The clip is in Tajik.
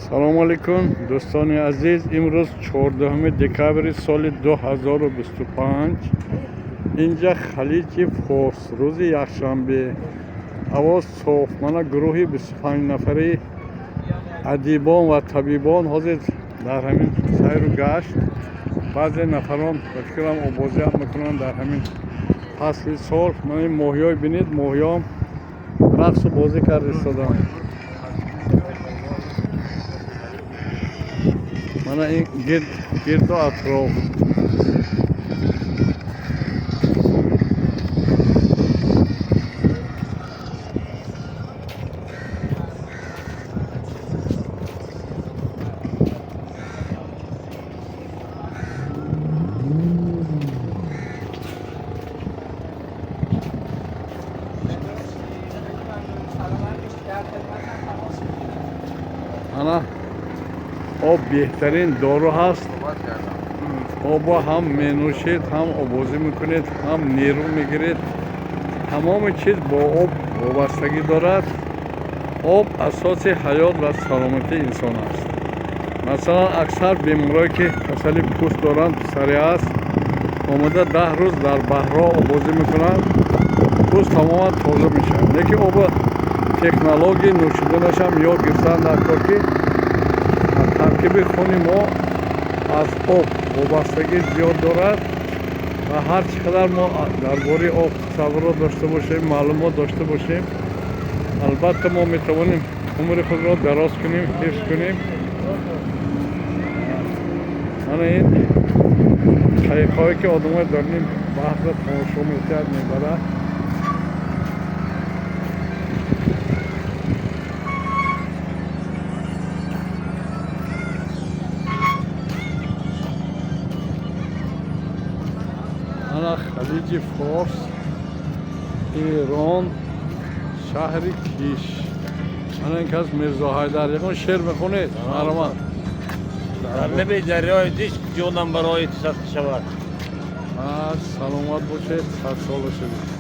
Салому алейкум, дӯстони азиз. Имрӯз 14 декабри соли 2025, инҷа Халиҷи Форс, рӯзи якшанбе, ҳаво соф. Мана гурӯҳи 25 нафари адибон ва табибон ҳозир дар ҳамин сайру гашт. Баъзе нафарон, ба фикрам, обозиам мекунанд дар ҳамин фасли сол. Мана ин моҳиҳои бинед, моҳиҳоам рақсу бозӣ карда истоданд. Мана ин гирду атроф. Ана об беҳтарин дору ҳаст. Обо ҳам менӯшед, ҳам обозӣ мекунед, ҳам нерӯ мегиред. Тамоми чиз бо об вобастагӣ дорад. Об асоси ҳаёт ва саломатии инсон аст. Масалан, аксар беморое ки касали пӯст доранд, псориаз, омада 10 рӯз дар баҳрҳо обозӣ мекунанд, пӯст тамоман тоза мешавад. Лекин оба технологияи нӯшиданашам ёд гирифтан дар кор, ки таркиби хуни мо аз об вобастагӣ зиёд дорад ва ҳар чӣ қадар мо дар бораи об тасаввурот дошта бошем, маълумот дошта бошем, албатта мо метавонем умри худро дароз кунем, ҳифз кунем. Мана ин қайиқҳое ки одамои дар ин баҳрро тамошо мекард, мебарад. Ана Халиҷи Форс, Эрон, шаҳри Киш. Ана ин кас Мирзо Ҳайдар. Ягон шеър мехонед? Марҳамат. Дар лаби дарёи диш ҷонам барои ту садқа шавад. Саломат бошед, садсола шавед.